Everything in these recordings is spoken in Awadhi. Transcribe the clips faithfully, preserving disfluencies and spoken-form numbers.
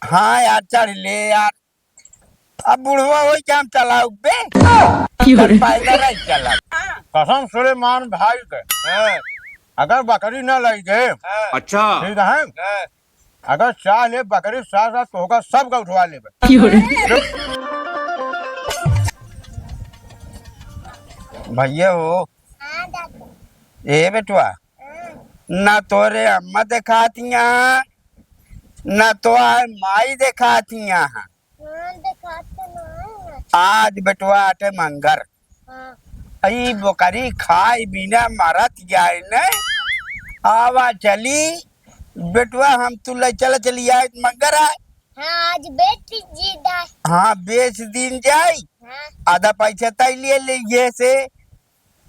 हाँ यार, चढ़ ले यार। अब बुढ़वा होई के हम चलाउब बे? क्यों रे? पैदल ही चलाउब। हाँ। कसम सुलेमान भाई के। हाँ। अगर बकरी न लइ गए, हाँ। अच्छा। ठीक है? हाँ। अगर चाह ले बकरी साथ साथ तोहका सबका उठवा लेबे। क्यों रे? भैया हो। हाँ दादा। ए बेटवा, हाँ। ना तोरे अम्मा देखातिया, ना तोहार माई देखातिया। हाँ, देखात तो ना है। आज बेटवा आटे मंगर। हाँ। ई बकरी खाए बिना मरत जाए न। आवा चली बेटवा, हम तू ले चल चली आए मंगर आए। हाँ, आज बेच दीजिए दाई। हाँ, बेच दीन जाई। हाँ। आधा पैसा तय लिए ले ये से,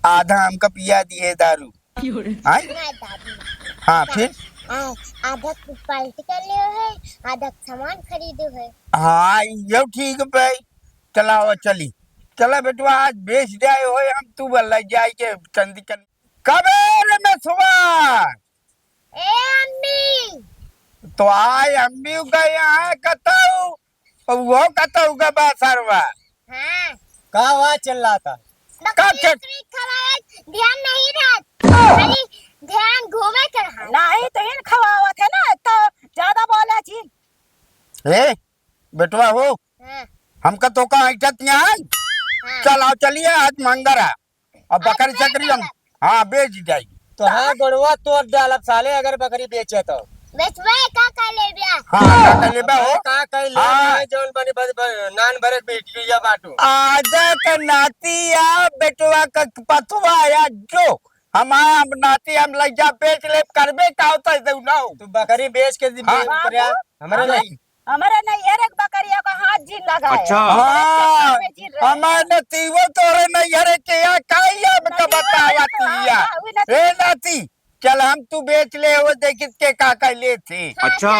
आधा हमका पिया दिए दारू। आय? ना दादी। हाँ, फिर? आ, आधा तू पार्टी कर लियो है, आधा सामान खरीदो है। हाँ, यो ठीक भाई। चलाओ, चली। चला बेटवा, आज बेच जाए हो, हम तू बल्ला जाए के चंदी कर। कबेर में सुबह। ए अम्मी। तो आय अम्मी गए हैं कतऊ, और वो कतऊ का बा सरवा। हाँ। का हुआ चिल्लाता? बकरी का चल- उकरी खवाए ध्यान नहीं रहत। खाली ध्यान घूमे के रहा। नहीं तो इन खवावत है ना, तो ज्यादा बोला जी। ए, बेटवा हो, हाँ। हमका तो का ऐठत यहाँ है। हाँ। चल आओ, चलिए, आज मंगर है। अब बकरी अच्छा, सकरी हम, चला। हाँ, बेच जाई। तो हाँ, गोड़वा तोड़ डालब साले, अगर बकरी बेचे तो। बेचबे का कर लेबे? हाँ, का कर लेबे हो? का कर लेबे, हाँ। जौन बनी बस, बस, नान भरे बिटिया बाटू। आजा के नाती या बेटवा का पतवा या जो, हमारा हम नाती हम लइ जा बेच ले, करबे का होता है, देउ ना हो। तू बकरी बेच के दे, हाँ। बेच कर आ, बाबू, हमरे हाँ। नहीं। हमरे नैहर एक बकरिया का हाथ जिन लगा है। अच्छा। हाँ, हमरे चक्कर में जिन रहे। हमार नतीवो तोरे नैहर के या काई अब का नतीवो बतावत तो, हाँ, या। हाँ, वही नतीवो। ए नाती, चल हम तू बेच ले, वो देखित के का का लेत है। अच्छा।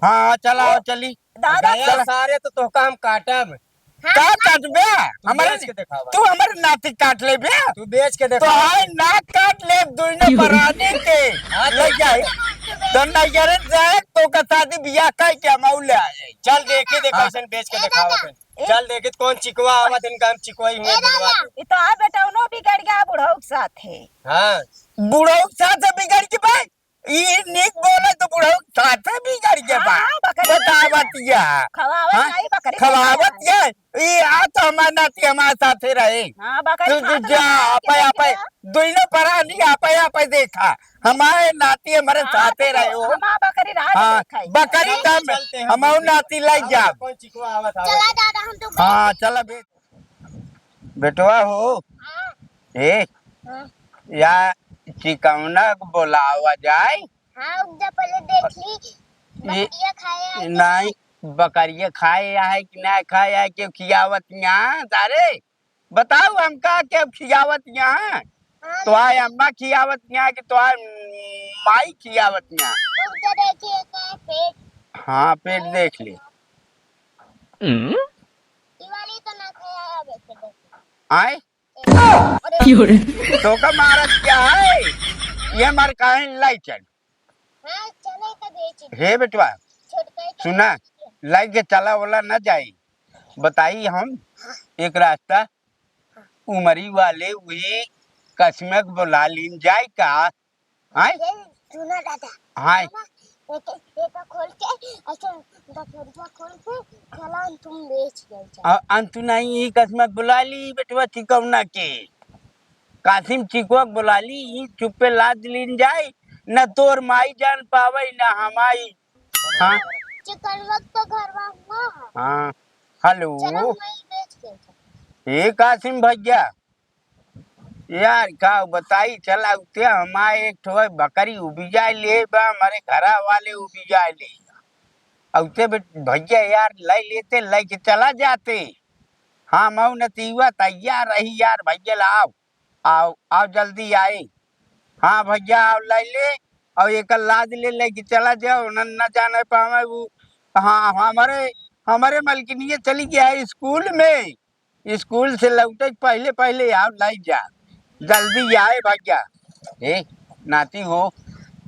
हाँ, चलाओ, चली। दादा, गया चल। सारे तो तोहका हम काटब। हाँ, का काटबे? तू हमरे, बेच के देखावा। तू हमरे नाती काट लेबे? तू बेच के तो देखावा। हाय नाक काट ले दोनों परानी के। हाँ, ले जाए। तो नैहरे जाए, तो का शादी बियाह कइ के हम आउ ले आए। चल देखी दे हाँ। कैसन बेच के ए देखावा दादा। तन। चल देखी कौन चिकवा आवत इनका हम चिकवा ही ए हुए दादा। बनवा दे। ये तो आ बेटा उनो बिगड़ गया बुढ़ऊ के साथ है। हाँ। बुढ़ऊ के साथ है बिगड़ के भाई? ई नीक बोले तो बुढ़ऊ साथे बिगड़ के हाँ, बा। हाँ, बकरी बतावत या। खवावत हाँ? नहीं, बकरी खवावत खवावत। या। ई आ तो हमार नाती हमार साथे रहे। हाँ, बकरी तू, तू खात जा, रहे, आपे, आपे, देखा। दोनों परानी आपे, आपे देखा। हमारे नाती हमारे हाँ, साथे तो रहे हो। हमार बकरी रात हाँ, देखा है। बकरी नहीं, तम, चलते हैं, हम और नाती लाई जाब। कौन चिकवा आवत, आवत। चला दादा, हम तो हाँ, चला बे-, बेटवा हो। हाँ। ए, हाँ। या चिकौना के बोलावा जाए। हाँ, रुक जा, पहले देख ली। ये बकरिया खाए है कि नहीं, बकरिया खाए है कि नहीं खाए है, केउ खियावत यहाँ? अरे, बताओ हमका केउ खियावत यहाँ? हाँ, तो आए अम्मा खियावत यहाँ कि तो आए माई खियावत यहाँ? रुक जा, देखिए, एक पेट। हाँ, पेट देख ले। हम्म? ये वाली तो ना खाया है, देख ले। आए? अरे। क्यों रे? तो का मारत क्या है? ये हमार काहे लाई चल। हाँ, चले तो बेच दे। हे बेटवा, छोटका ही तो सुना, बेच दे। लाई के चला वाला ना जाई। बताई हम एक रास्ता, उमरी वाले वही कस्मक बोला लीन जाए का? हाँ? ये सुना दादा। हाँ। मामा, एक, एक खोल के, ऐसे दफरिया खोल के, चला तुम बेच दे, चला। अ-, अंतु नहीं, ई कस्मक बोला ली बेटवा चिकौना के। कासिम चिकवा के बोला ली, ई चुप्पे लाद लीन जाए, न तोर माई जान पावे, न हमाई। हाँ। चिकनवा तो घरवा हुआ है। हाँ। हेलो। चलो, वही बेच के। ए कासिम भैया, यार, का बताई, चला उते हमारे एक ठो बकरी उबिजाए ले बा, हमारे घरा वाले उबिजाए ले। अउते बे-, भैया यार, लै लेते, लै के चला जाते। हाँ, मऊ नतीवा तैयार रही यार, भैया लाओ, आओ, आओ जल्दी आए। हाँ भैया, आओ लै ले, और एक लाद ले, लै के चला जाओ, न, न जाने पावे वो। हाँ, हमारे, हमारे मलकिनिया चली गया है स्कूल में। स्कूल से लौटे के पहिले पहिले आओ, लाई जा, जल्दी आए भैया। ए नाती हो,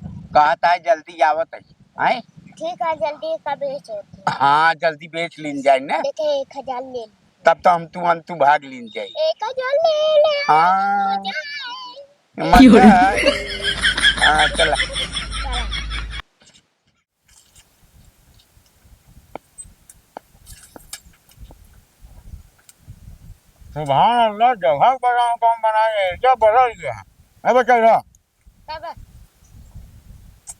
कहत है जल्दी आवत है, आए ठीक है, जल्दी का बेच होती। हाँ, जल्दी बेच लीन जाए ना। देखे, एक हजार ले ले। तब तो हम तू, हम तू भाग लीन जाए। एक हजार ले ले, हाँ। हो जाए। मजा आए। हाँ, चला। चला। सुभान अल्लाह, जगह बड़ा कम बनाए, area बदल गया। ए बच्चा, इधर। का बा?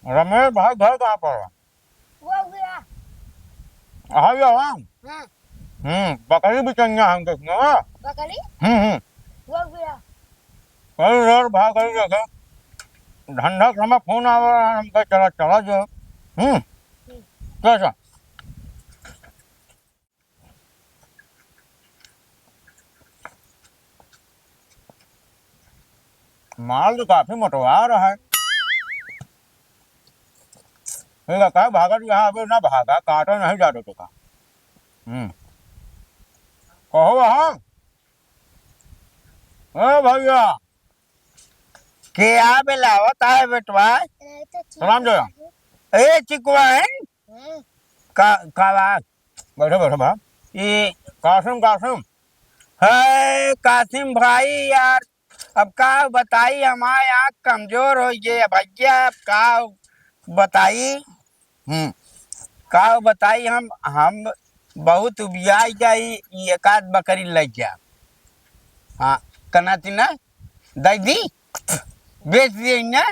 रमेश भाई घर कहाँ पर है? वो गया। हाँ, ये हाँ। हाँ। हम्म, बकरी भी चंगा हम देखने, हाँ। बकरी? हम्म, हम्म। वो गया। कल रोड भाग गई देखे। धंधा के समय फोन आवे, हम कहे, "चला, चला जो।" हम्म। हम्म। कैसा? माल तो काफी मोटवा रहा है। ठीक है, काहे भागत यहाँ, अबे ना भागा, काटो नहीं जातो तो का। हम्म। कहो हाँ। ए भैया, क्या बेलावत है बेटवा? प्रणाम जोया। ए चिकुआ है? हम्म। का, का बात? बैठो, बैठो बा। ई कासिम, कासिम। है कासिम भाई यार, अब का बताई, हमार आँख कमजोर होइ गए भैया, अब का बताई? हम्म। का बताई हम, हम बहुत उबियाई जाई, ई एक आध बकरी लइ जा। हाँ, कना ती ना, दइ दी, बेच दिए ना,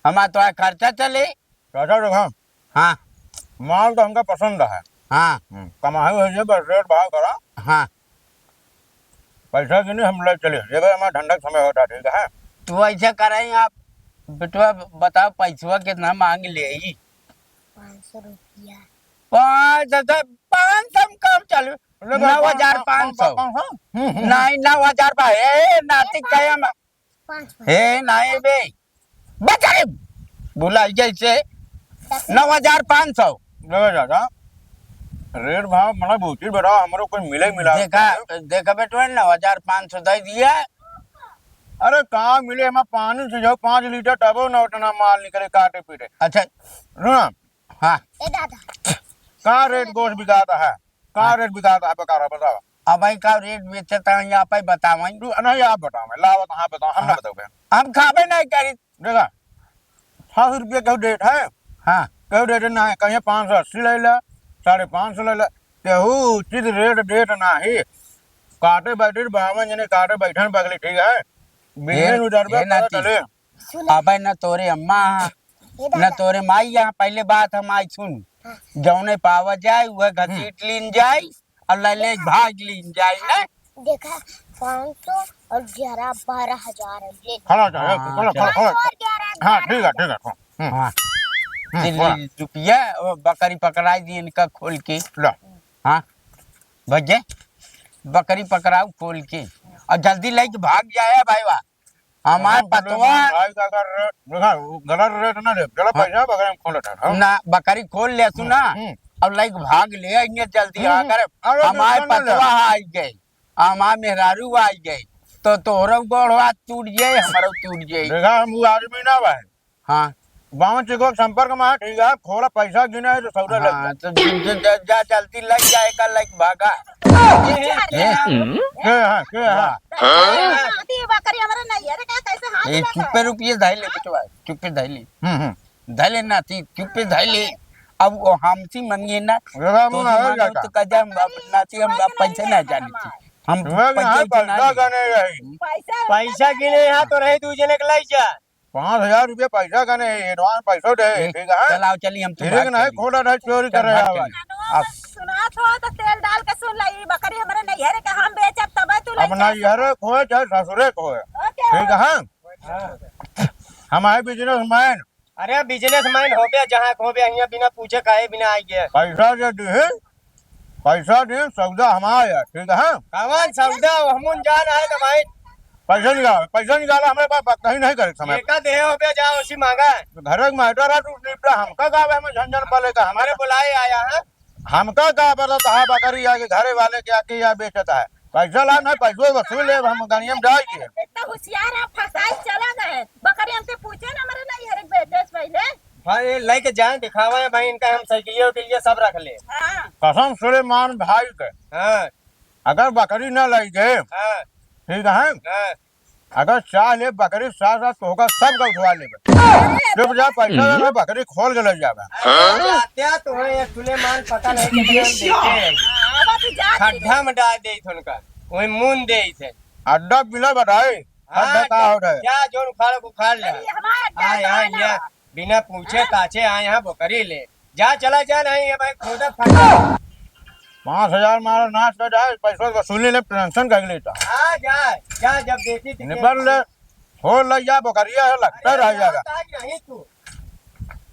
हमार तो खर्चा चले। चाचा देखा, हाँ। माल तो हमका पसंद है। हाँ। हम्म, कमाई होइ जाए, बस रेट भाव करा। हाँ। पैसा गिनी हम ले चले, ये भाई हमारा ठंडा के समय होता, ठीक है? तू ऐसा कराई आप, बेटवा बताओ पैसवा कितना मांग ले? पाँच सौ रुपया। पाँच सौ, पाँच सौ में काम चालू। ले भाई, नौ हजार पाँच सौ। पाँच सौ? हम्म, हम्म, हम्म। नहीं, नौ हजार बा, ए, नाती कहे हम पाँच सौ। हे, नाहीं बे। बचारे! बुलाई जैसे नौ हजार पाँच सौ। ले दादा, रेट भाव मना बहुत ही बढ़ा, हमरो कोई मिले मिला। देखा, देखा बेटवा, नौ हजार पाँच सौ दइ दिया। अरे का मिले, हमार पानी से जाओ पाँच लीटर, तबो ना उतना माल निकले, काटे पीटे। अच्छा। सुना, हाँ। ए दादा। का रेट गोश्त बिकाता है? का हाँ। रेट बिकाता है, बकारा बतावा। अब भाई का रेट बेचता है, यहाँ पे बतावा। तू, नहीं, आप बतावा, लावा तो, हाँ, बतावा, हम ना हाँ। बतावे। हम खाबे नहीं करी। देखा, सात सौ रुपया केहू देत है। हाँ। केहू देत ना है, कहीं पाँच सौ अस्सी ले ला, साढ़े पाँच सौ ले ला, केहू उचित रेट देत ना है। काटे बैठे बावन जने काटे बैठन बगले, ठीक है? बिजनेस हे, उधर पे हे पता नाती। चले। सुना। अबे न तोरे अम्मा, ए न दादा। तोरे माई यहाँ, पहले बात हमारी सुन। हाँ। जौने पावा जाए, वह हम्म। घसीट लीन जाए, और ले ले भाग लीन जाए, ना? देखा, पाँच सौ और ग्यारह, बारह हजार है, ले ले। खड़ा हो जा, हाँ, खड़ा, खड़ा, चला। खड़ा। और ग्यारह, हाँ, ग्यारह ठीक है, हजार। ठीक है, हाँ। हम्म। हाँ। हम्म, चल, खड़ा। रुपया, वो बकरी पकड़ाई दी इनका खोल के। ला। हाँ, भैया, बकरी पकड़ाऊ खोल के। और जल्दी लेके भाग जाए भाई, वाह। हमार हम पतवा भाई का अगर रेट, देखा, गलत रेट ना दे, चलो हाँ। पैसा बगैर हम खोल उठा, हाँ। ना, बकरी खोल ले, सुना, हम्म। अब लाइक भाग ले, इन्हें जल्दी हम्म। आकर अरे, हमार टेंशन ना ले। पतवा आई गए, हमार मेहरारू आई गए, तो तोहरो गोड़ हाथ टूट जाए, हमरो टूट जाए। देखा, हम वो आदमी ना भाई। हाँ। बावन चिको के संपर्क में है, ठीक है, खोला पैसा गिना है तो सौदा लग हाँ, जाए। तो ज-, ज-, ज-, जा जल्दी लग जाए का, लग भागा। ये? के है, के है? हाँ। अरे, नाती, बकरी हमरे नहीं है रे, का कैसे हाथ ए, लगा? चुप्पे रुपये धइले, बेटवा, चुप्पे धइले। हम्म, हम्म। धइले नाती, चुप्पे धइले। अब वो हमसे मांगिए ना, अरे, तो हम जो आवे मांगो जाता। तो कह दे, हम अब नाती, हम अब पैसे ना जानी थी। हम तुम्हें पैसे यहाँ उसे ना पैसा ली। गने रही। पैसा पैसा गिने यहाँ तो रहे, दू जने के लाई जा। पाँच हजार रुपया पैसा का नहीं, advance पैसो दे, ए, ठीक है? चलाओ, चली, हम तो ठीक भाग नहीं, चली। खोला नहीं, चोरी चल, करे भाग आवा। चली। अब सुनात हो तो तेल डाल के सुन ला, ई बकरी हमरे नैहर के हम बेचब, तबे तू अब लइके नैहर खोए चाहे ससुरे खोए, ओके। ठीक है? हाँ। हम आए businessman। अरे businessman हो गया, जहाँ हो गया, यहाँ बिना पूछे काहे बिना आई गया। पैसा जे दिहे, पैसा दे, सौदा हमार है, ठीक है? कवन सौदा? हमन जान है तो भाई। पैसा निकाल, पैसा निकाला, हमरे पास बात नहीं, नहीं करे समय। एका देह हो गया, जाओ उसी मांगा। तो घर एक matter है, तू निपटा, हमका का बा, हमें झंझट पले का, हमारे हमारे बुलाए आया है। हमका का पता था, बकरी आके घरे वाले के आके या बेचता है। पैसा ला, नहीं, पैसो वसूल ले, हम गनियम डाल के। इतना होशियार है, फंसाई चला गए। बकरी हमसे पूछे ना, हमारे नहीं हर एक बेटे से पहले। हाँ, ये लेके जाए, दिखावा है भाई, इनका हम साइकिलिया उकिलिया सब रख ले। हाँ। कसम सुलेमान भाई के, हाँ। अगर बकरी ना लाई दे, हाँ। ठीक है, हाँ। अगर चाह ले बकरी साथ साथ तो होगा, सब का उठवा लेबे। चुप जा, पैसा दे, बकरी खोल के ले जाबे। अरे, जाते तो है ये सुलेमान, पता नहीं कितना हम देते हैं। हाँ, अब तू जा, खड्डा में डाल दे थे उनका, वही मून दे थे। अड्डा बिना बताए, हाँ, अड्डा का हो रहा है? क्या जोन उखाड़ को उखाड़ ले। अरे, हमारा अड्डा हाँ, तो हाँ, है ना। ये बिना पूछे ताछे आए यहाँ बकरी ले। जा, चला जा, नहीं ये भाई खोदा फटा। पाँच हजार मारा नाश कर जाए, पैसा वसूली ले, टेंशन कर लेता। हाँ, जा, जा, जब देखी थी निपट ले, हो ले जा, बकरिया है, लगता रह जाएगा। आज नहीं तू।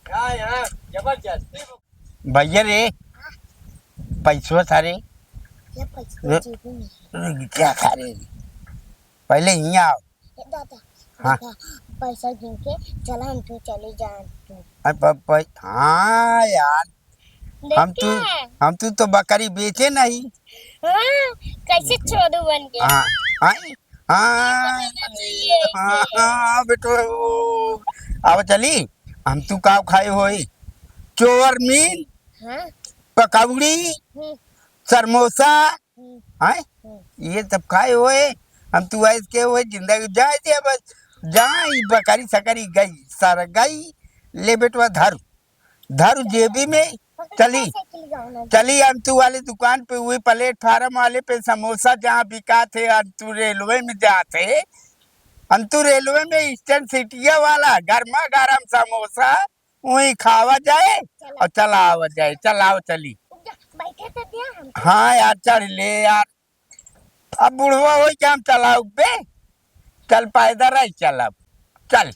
जा यहाँ, जबरदस्ती। भैया रे, पैसवा सारे। ये पैसा रे, जेबी में। रुक जा सारे। पहले हियाँ आओ। ए दादा, हाँ। दादा, पैसा गिन के चला, हम तू चली जान तू। अरे प-, प-, हाँ यार, हम तू, देख के। हम तू तो बकरी बेचे नहीं। हाँ, कैसे चोरू बन गया? हाँ, हाँ, हाँ, ये तो लेना चाहिए हाँ, इसे। हाँ, बेटो, अब चली, हम तू का खाए होई? चोरमीन, हाँ। पकौड़ी, हम्म। समोसा, हम्म। हैं? हम्म। ये सब खाए होए, हम तू ऐस के होए, जिंदगी जाए दे बस। जाई बकरी सकरी गई, सर गई, ले बेटवा धर, धर जेबी में, चली, चली अंतु वाली दुकान पे, वही प्लेटफार्म वाले पे समोसा जहाँ बिकात है, अंतु रेलवे में जात है, अंतु रेलवे में ईस्टर्न सिटिया वाला गर्मा गर्म समोसा, वही खावा जाए चला। और चला आवा जाए, चला आवा चली। जा, बैठे तो दिया हमको। हाँ यार, चढ़ ले यार, अब बुढ़वा हो क्या हम चलाऊ बे, चल पैदल रही, चल अब, चल।